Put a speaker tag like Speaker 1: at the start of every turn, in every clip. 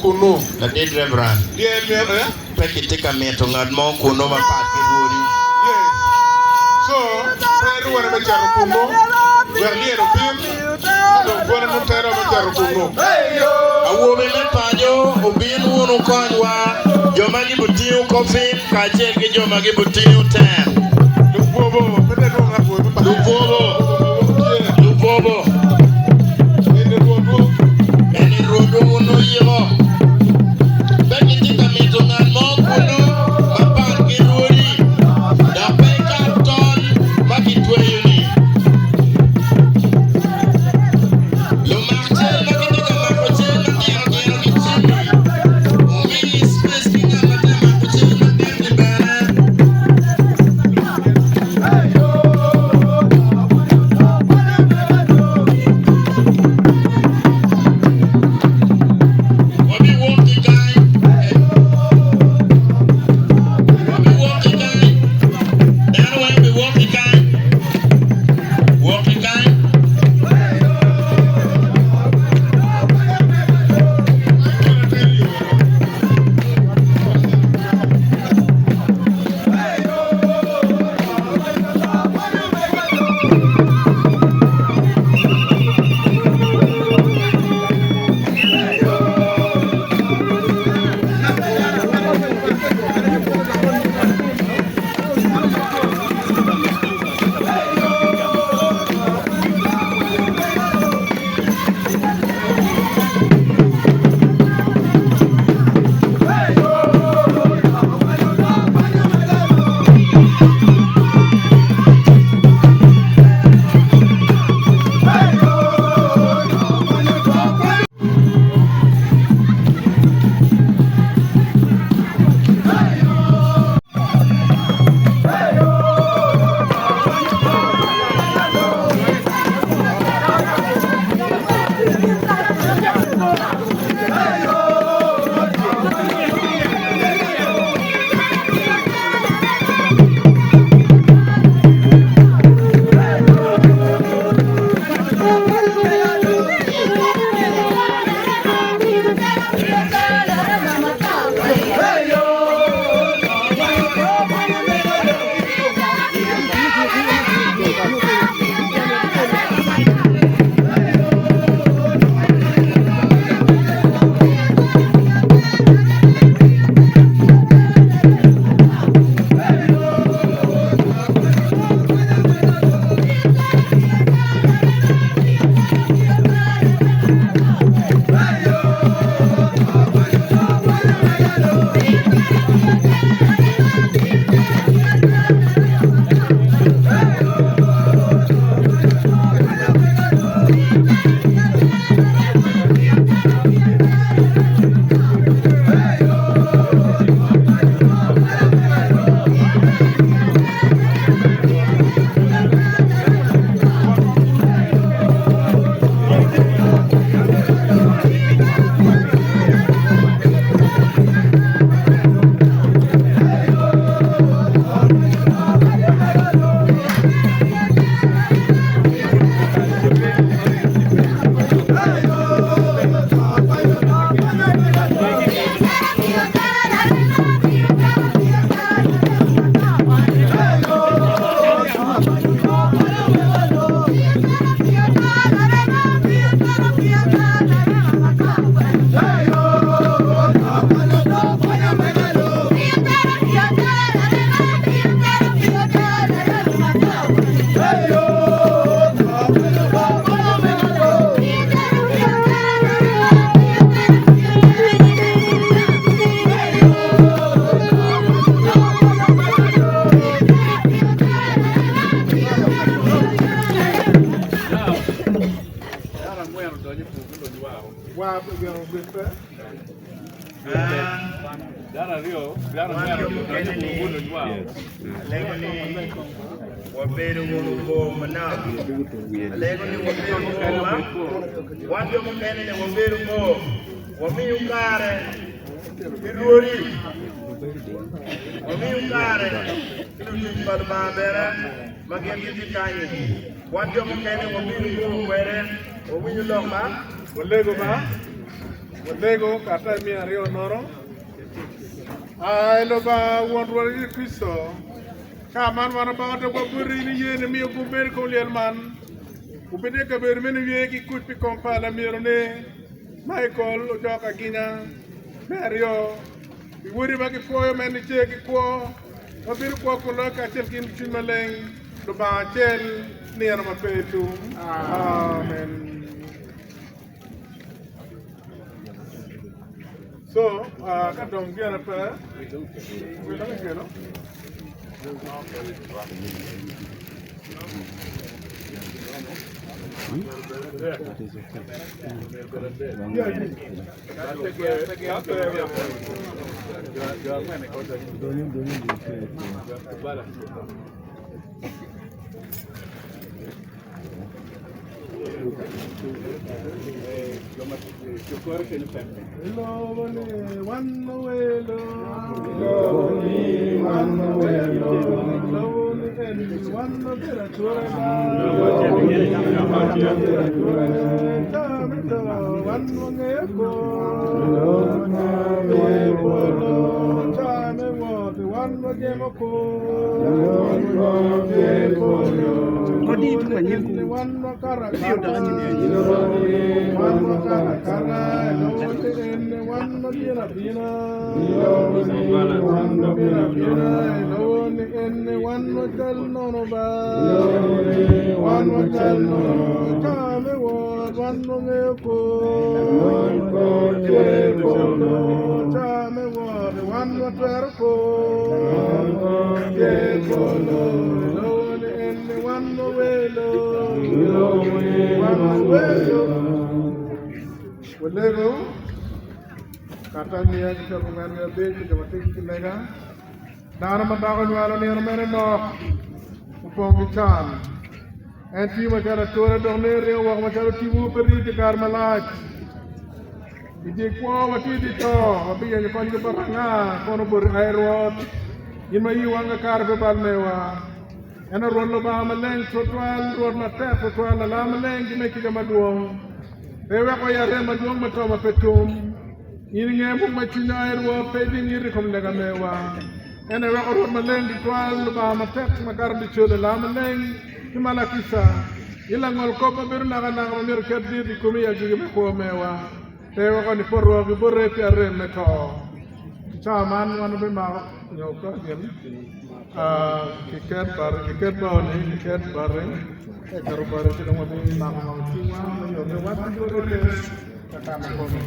Speaker 1: kunnu.
Speaker 2: Ladit Reverend,
Speaker 1: Lyel myero eh?
Speaker 2: pe kitye ka mito ngat mo kunnu mapat ki rwodi.
Speaker 1: Yes. So, pe rwode me cito kunnu, wek lyel obin, ka dong bwone nongo tero me cito kunnu.
Speaker 2: Awobe me paco, wubin wunu wukonywa, jo ma gibitingo kofin kacel ki jo ma gibitingo ten.
Speaker 1: Lubwobo, pe dong lwongo awobe me paco.
Speaker 2: Lubwobo,
Speaker 1: Tye.
Speaker 2: lubwobo.
Speaker 1: Eni rwotwu.
Speaker 2: Eni rwotwu wun wuyiko. Pe kitye ka mito ngat mo kunnu mapat ki rwodi, dok pe ikat tol ma kitweyo-ni. Lumak cal ma gitye ka mako cal matino tino gicimmi. Wumi space ki ngat ma tye ka mako cal madit-ti bene. Wabiwok ki kany. Wabiwok ki kany. Dano weng biwok ki kany. Wok ki kany. Alego ni wabedo wunu bor manok. Alego ni wabedo bor ma wan jo mukene ni wabedo bor. Wamiyo kare ki rwodi. Wamiyo kare ki lutic pa Lubanga bene ma gin gitye kanyi. Wan jo mukene wabedo bor kwede, wawinyo lok ma, walego ma.
Speaker 1: Walego kata 200 nono. Ai Lubanga, Won Rwot Yecu Kricito, ka man wan obako dogwa boti ni ye ni miyo gum bedo i kom lyel man, obed i kabedo me niye ki kuc pi kom pa lamerone Michael Ojok Aginya me aryo, pi wodi ma gipwoyo me nicer ki kwo ma bedo kwo kun loyo kacel ki in ki Cwiny Maleng, Lubanga acel, nino ma pe tum. Amen. So, ka dong gene pe, wilo me kelo. Lobo ni wan welo, lobo ni wan welo, lobo ni eni wan wabedo atura, lobo ni wan wabedo atura, to me to wan wangeyo kwo, to me wot wan wajemo kwo, Walego kata 195 ki jo ma tye ki lega. Dano ma dako onywalo nino mere nok, opong ki can. En tiyo macalo ature dok nen ringo woko macalo tipo ma pe rii pi kare malac. I dye kwo watye i dye to, wabiyenyo kony ki bot anga? Kono boti, ai Rwot, in ma ii wanga kare pe bal mewa. Ento Rwot Lubanga maleng twatwal, Rwot matek twatwal, Lalar maleng ki me kica madwong, pe iwek oya arem madwong me to ma pe tum. In ingeyo mung me cwinywa, ai Rwot, pe iding iti i kom lega mewa. Ento iweko Rwot maleng twatwal, Lubanga matek makato ducu, Lalar maleng ki ma lakica, in langolkop ma bedo nakanaka ma myero oket dit i komi i agikki me kwo mewa. Pe iweko nipot woko ki bote pi arem me to. I cawa man wan wabimako nyo ka gin kiket bati kiket bao-ni kiket bati ka iketo bati ci dong wabimako mako cingwa me yubbe wat ki bote ka kano kome.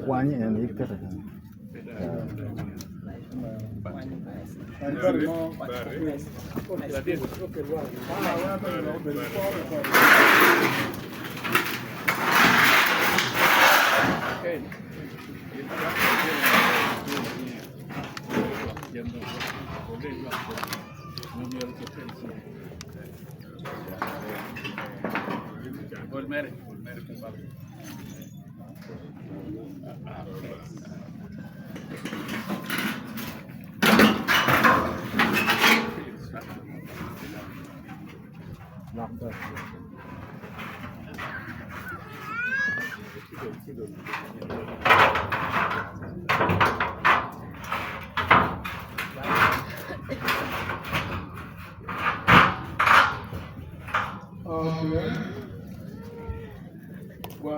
Speaker 3: Kwany en iketo kany.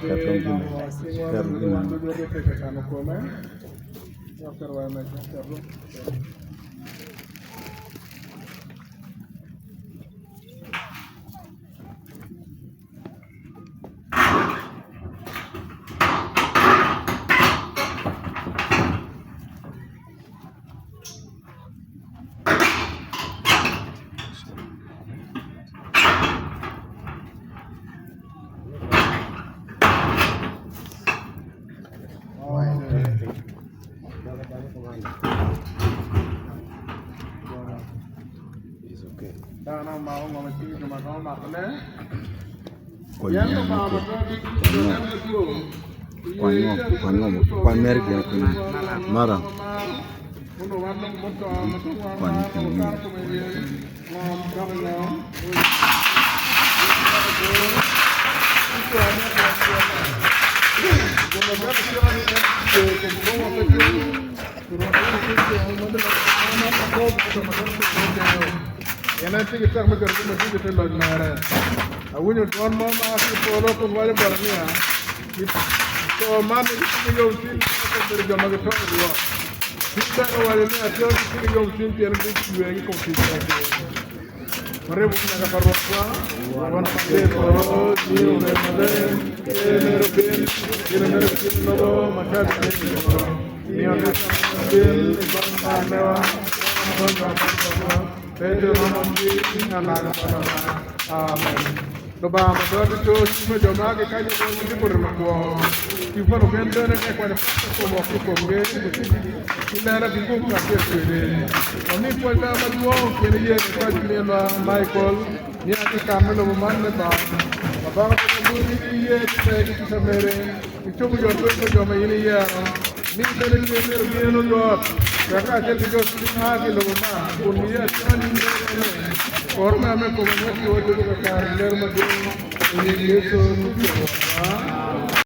Speaker 1: Wabinamo cingwa me nyuto wan ducu watye ka camo kome. Dano omako ngom i cingi jo ma romo makone.
Speaker 3: Kwany mere gire piny mara kwany kene
Speaker 1: Awinyo dwon mo ma a ki i polo kun waco bota niya, Co man gitye ki yomcwiny ma pe obedo jo ma gito i Rwot. Cwiny bene owaco ni, Atye gitye ki yomcwiny pien gicwer i kom tic megi. Waribo mega pa Rwotwa, Won ma tye i polo, nyingi obed maleng, Ker meri obin, gin meri otim i lobo macalo tye i polo. Miyo ticwa me obin i gony mar mewa, wan wagony jo ma gitye Pe giromo cwiny alaka pa Lubanga. Amen. Lubanga ma dog ducu cimo jo ma gikanyo lweny ki buto makwo. Tipo pa lugen bene ka ikwanyo pek me kom woko ki i komgi, ki lela ki gum kacel kwedi. Wami pwoc mera madwong pien iye ni paco minwa Michael nia ki i kam me lobo man me bal. Kabaka pa Jabuli iye ni pe ki kica mere icobo yot piny pa jo ma in iyero. Mi bene tye myero gin oyot wek kacel ki jo ducu ma a ki i lobo man kun giye atika nyim ler maleng, kor me ame kome me tiwa ducu kakare i ler madwong i nying Yecu Kricito Rwotwa.